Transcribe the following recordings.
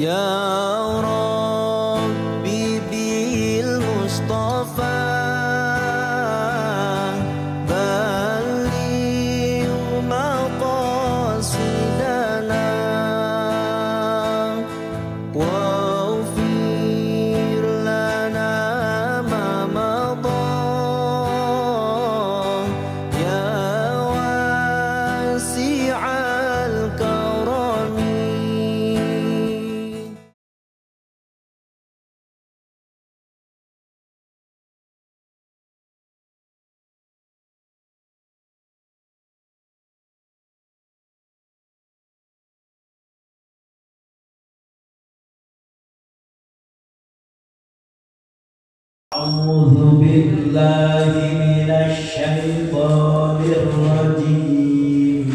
يا ربي بالمصطفى بلغ مقاصدنا واغفر لنا ما مضى يا واسع الكرم. أعوذ بالله من الشيطان الرجيم.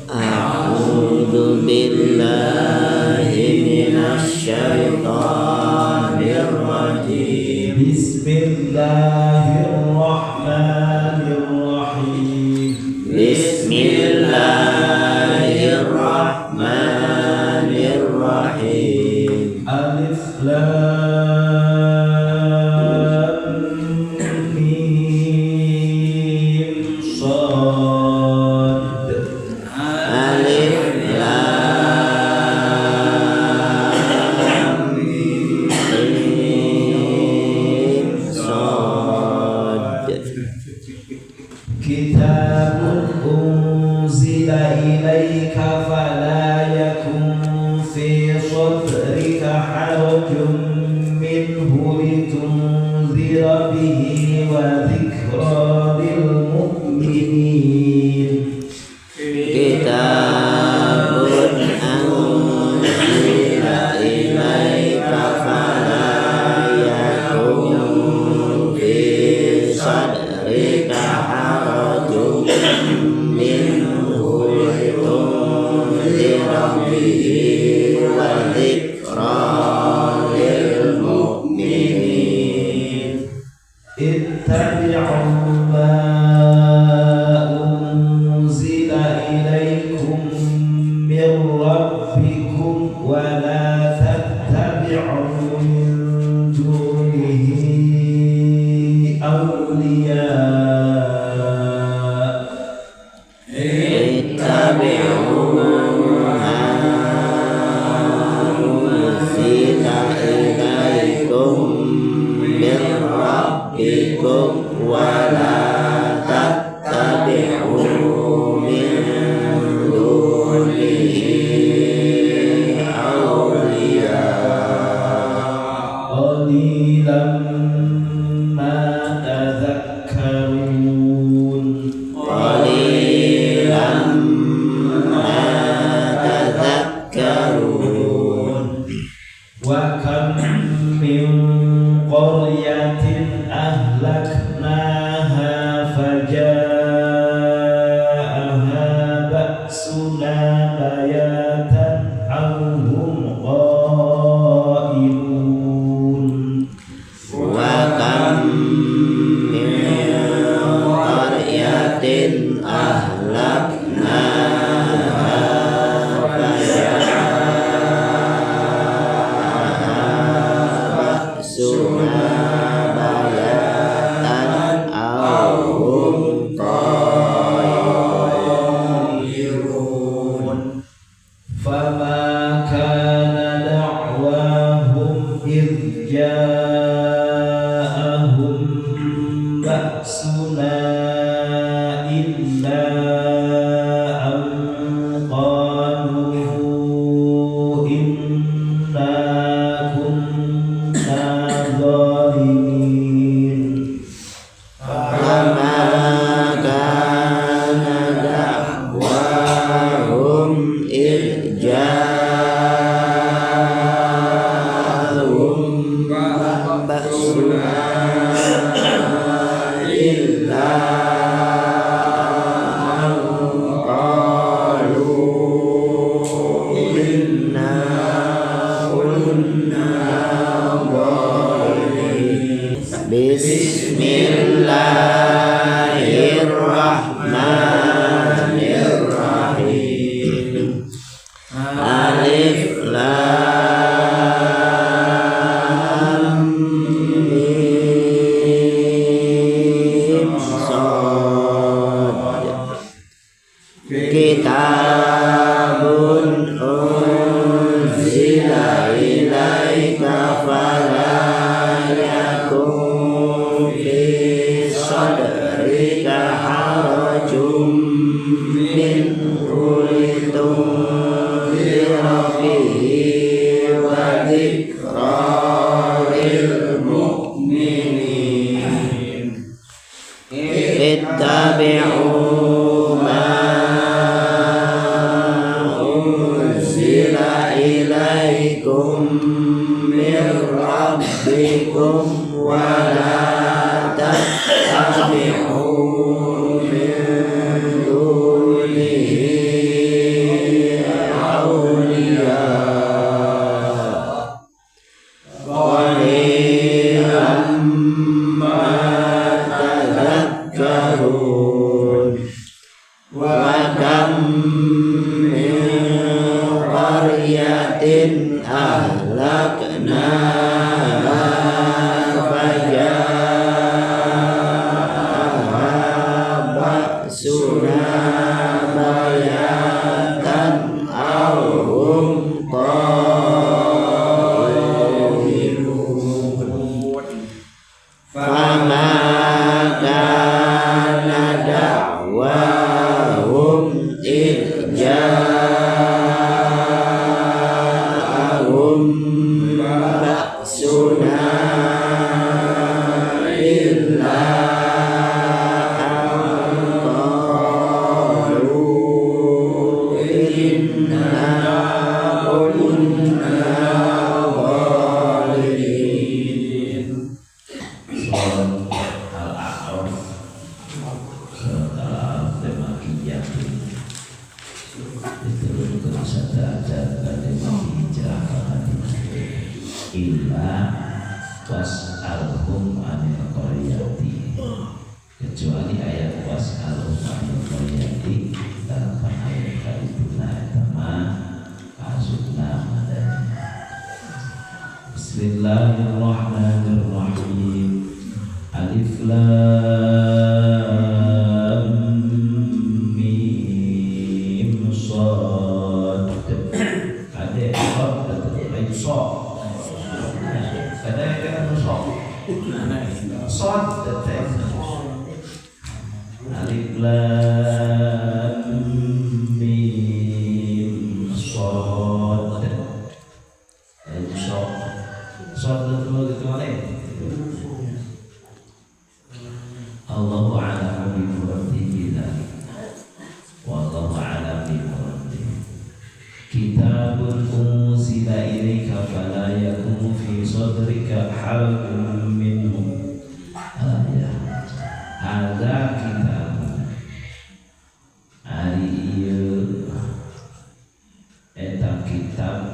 أعوذ بالله من الشيطان الرجيم. بسم الله الرحمن الرحيم. بسم الله الرحمن الرحيم. ألف لام ميم صاد. ألف لام ميم صاد. كتاب أنزل إليك فلا يكن في صدرك حرج منه لتنذر به وذكرى للمؤمنين. كتاب أنزل إليك فلا يكن في صدرك حرج منه لتنذر به وذكرى للمؤمنين. اتبعوا ما أنزل إليكم من ربكم ولا تتبعوا من دونه أولياء. اتبعوا ما أنزل إليكم من ربكم ولا تتبعوا من دونه أولياء. قليلا ما تذكرون. قليلا ما تذكرون. وكم من قرية أهلكناها فجاءها بأسنا بياتا أو هم قائلون. وكم من قرية أهلكناها فجاءها بأسنا بياتا أو هم قائلون. فما كان دعواهم إذ جاءهم بأسنا إلا أن قالوا إنا كنا ظالمين. فما كان دعواهم إذ جاءهم بأسنا إلا أن قالوا إنا كنا ظالمين. بسم الله الرحمن الرحيم. ألف لام min rabbikum wa la tattabi'u min dunihi awliya qalilan ma tadhakkarun wa kam min qaryatin ahlaknaha faja'aha ba'suna bayatan aw hum qailun fama kana da'wahum id ja'ahum ba'suna illa an qalu inna kunna zalimin. Surat Al-A'raf, Surat Al-A'raf tema diturunkan saja pada hijrah ke Madinah. Illa was'alhum anil qaryati, kecuali ayat was'alhum anil qaryati dalam ayat kalipuna etama kasubna madani. Bismillahirrahmanirrahim. Alif lam mim shad. Ada shad lain shad. Ada yang kena shad. Shad Alif lam mim shad. Shad. Shad itu gitu mana? Allahu a'lamu bi muradihi dzalik. Wallahu a'lam bi muradihi. Kitabun unzila ilaika fala yakun fi sadrika harajun minhu. Ya. Hadza kitabun. Ari ieu eta kitab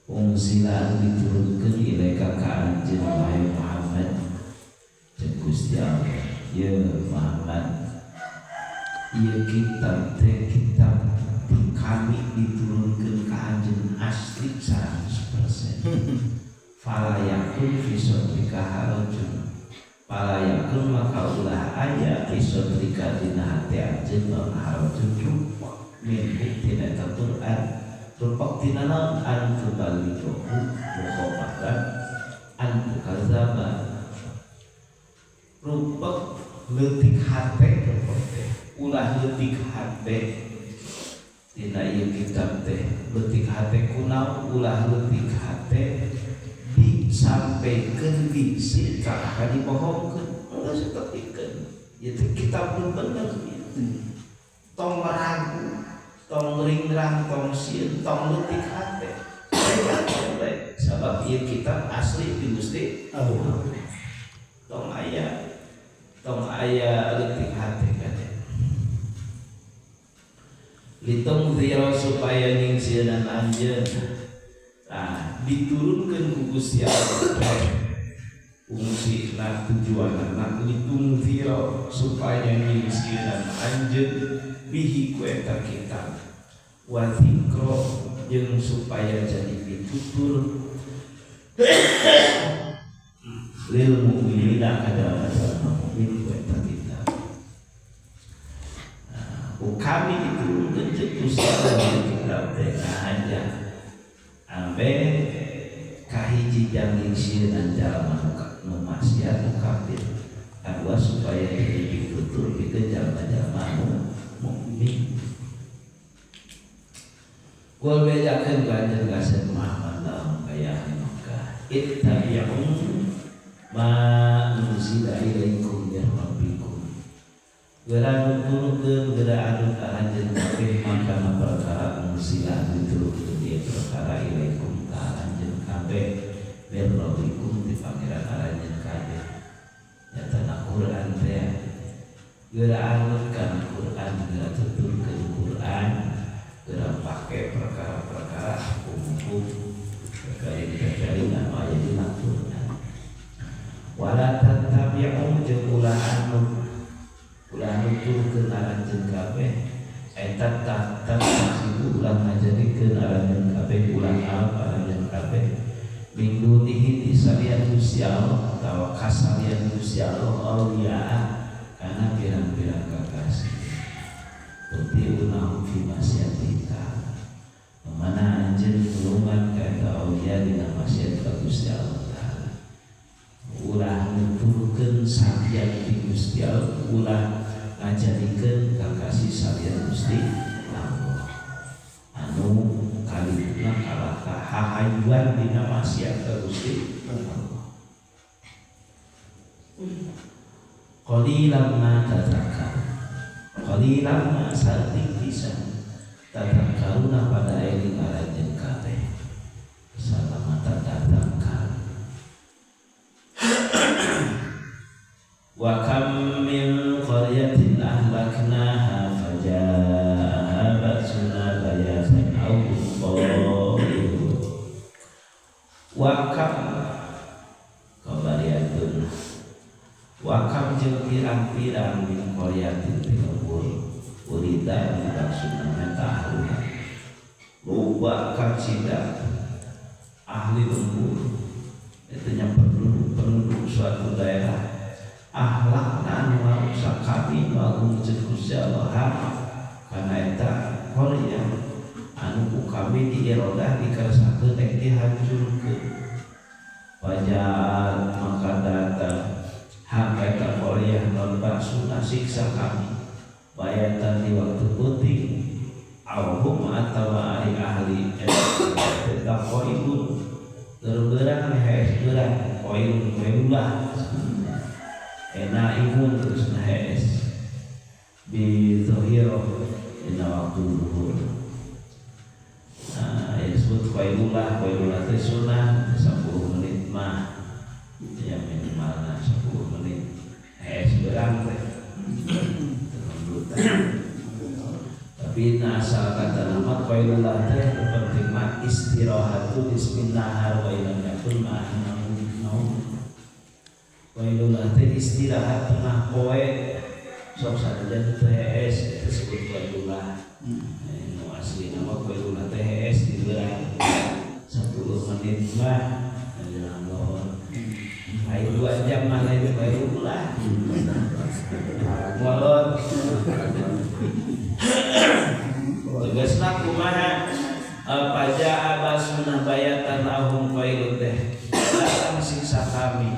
unzila diturunkeun ilaika ka anjeun wahai Muhammad. Gusti Allah, ya Muhammad, ieu kitab teh kitab di kami diturunkeun ka anjeun asli 100%. Fala yakun fi sadrika harajun. Fala yakun maka ulah aya fi sadrika dina hati anjeun naon harajun rupak min tina eta Quran. Rupak tina naon an tubalighu mukhafatan an tukadzaba. Rupek leutik hate rupek teh ulah leutik hate dina ieu kitab teh leutik hate kunaon ulah leutik hate disampaikan bisi ka akan dibohongkeun geus tetepikeun ieu teh kitab nu bener ieu tong ragu tong ringrang tong sieun tong leutik hate sabab ieu kitab asli ti Gusti Allah tong aya leutik hate kade litung zira supaya nyingsieunan anjeun. Nah, diturunkeun ku Gusti Allah fungsina tujuanna litung zira supaya nyingsieunan anjeun bihi ku eta kitab wa zikra jeung supaya jadi pitutur lil mukminina ka jalma-jalma mukmin ku eta kitab. Kami diturunkeun ceuk Gusti Allah kitab teh aja ambe kahiji jang nyingsieunan jalma nu maksiat nu kafir, kadua supaya jadi pitutur pikeun jalma-jalma nu mukmin. Kul bejakeun ka anjeun ka Muhammad lahum ka ahli Makkah ittabi'u ma unzila ilaikum min rabbikum. Geura nuturkeun geura anu ka anjeun kabeh maka perkara unzila diturunkeun ieu perkara ilaikum ka Mir rabbikum di pangeran aranjeun kabeh. Nyata na Quran teh geura anut kana Quran, geura tuturkeun Quran, geura pake perkara-perkara hukum-hukum terkait anu aya dina Quran. Wala tattabi'u jeung ulah anu ulah nuturkeun aranjeun kabeh eta tattabi'u ulah ngajadikeun aranjeun kabeh ulah ngalap aranjeun kabeh min dunihi ti salian Gusti Allah atawa kasalian Gusti Allah auliya kana pirang-pirang kakasih tuti'unahum fi maksiati ta'ala mana anjeun nulungan ka eta auliya dina maksiat ka Gusti Allah ta'ala ulah nuturkeun salian ti Gusti Allah ulah ngajadikeun kakasih salian Gusti Allah anu kalituna kalah ka hahayuan dina maksiat ka Gusti Allah. Qalilan ma tadzakkar, qalilan ma saeutik pisan tadakkaruna pada eling aranjeun kabeh salama tadzakkar. Wa kam min qaryatin ahlaknaha fajaaha ba'suna bayatan aw hum. Wa kam kabariatun wa kam jeung pirang-pirang min qaryatin ti lembur urida dimaksudna meta ahluha loba kacida ahli lembur itu nya penduduk suatu daerah ahlakna anu ngarusak kami nu jeung Gusti Allah kana eta qaryah anu ku kami diirodah dikeresakeun rek dihancurkeun. Wajah maka datang hak eta qaryah non basuna siksa kami bayatan di waktu peuting auhum atawa ari ahli eta qailun terberang hees berang qailun qailulah enaihun terus hees bi zahirah dina waktu zuhur. Nah, disebut qailulah, qailulah teh sunnah 10 menit mah ya minimalna 10 menit hees berang teh. Tapi asal kata nama qailulah teh penting mah istirahatu nisfin nahar wa ilam yakun ma'nahu. Qailulah teh istirahat tengah poe sok sanajan teu hees disebut qailulah. Nu asli nama qailulah teh hees dibeurang 10 menit mah menjelang lohor. Ayo 2 jam mah lain qailulah. Molor. Tegasna kumaha paja abasuna bayatan ahum qailun teh datang siksa kami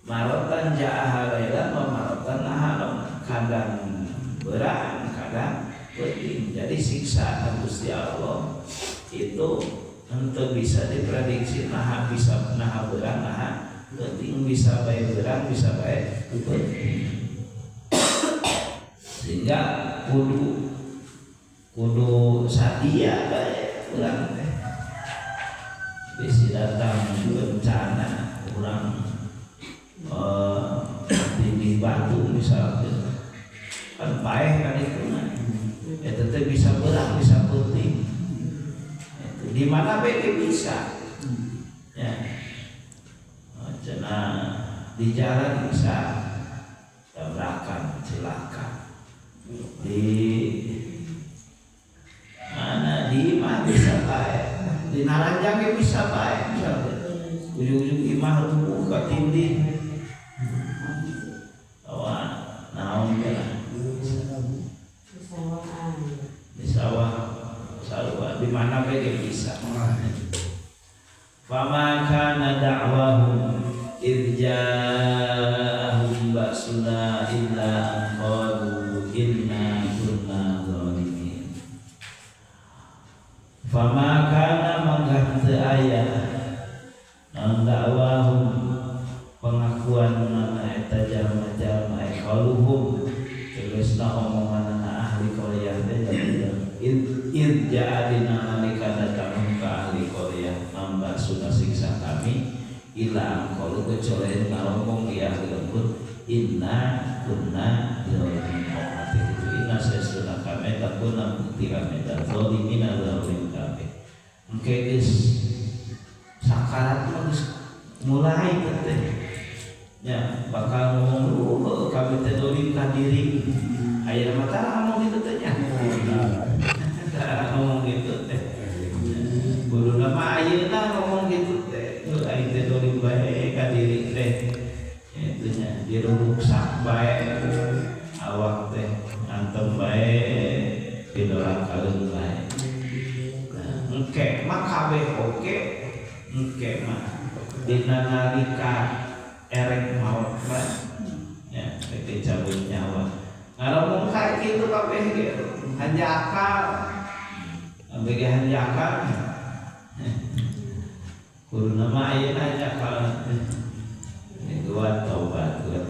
marotan ja'aha lailan wa marotan naharon kadang berang kadang peuting. Jadi siksa Gusti Allah itu henteu bisa diprediksi naha bisa naha berang naha peuting, bisa bae berang bisa bae peuting. Sehingga kudu sadia bae urang teh bisi datang bencana urang di batu misalnya kan paeh kan itu mah eta teh bisa berang bisa peuting di mana bae bisa ya cenah di jalan bisa tabrakan celaka di mana di imah bisa bae di naranjang bisa bae misalnya ujung-ujung imah rubuh ka tindih tawa naon lah di sawah sarua di mana bae bisa. Fama kana da'wahum idh ja'ahum ba'suna illa an qalu inna kunna zalimin. Fama kana mangga teu aya naon da'wahum pengakuan mana eta jalma-jalma qaluhum tegasna omonganana ahli qaryah teh id ja'adina nalika datang ka ahli qaryah mambasuna siksa kami Ila kalau kecuali ngomong di ahli lembut inna kunna zalimin itu inna sesuna kami takuna bukti kami dan zalimin zalim kami. Engke geus sakarat mah geus mulai teh nya bakal ngomong kami teh dolim ka diri. Ayeuna mah tara ngomong kitu teh nya. Tara ngomong kitu teh. Kuduna mah ayeuna ngomong kitu teh. Aing teh dolim bae ka diri teh. Itu nya diruksak bae awak teh ngantem bae didorang kaleun bae. Nah, engke mah kabeh oke engke mah dina nalika erek maot mah nya rek dicabut nyawa. Ngaromong kayak gitu kabeh ge hanjakal. Bege hanjakal. Kuduna mah ayeuna hanjakal. Ini gua taubat gua.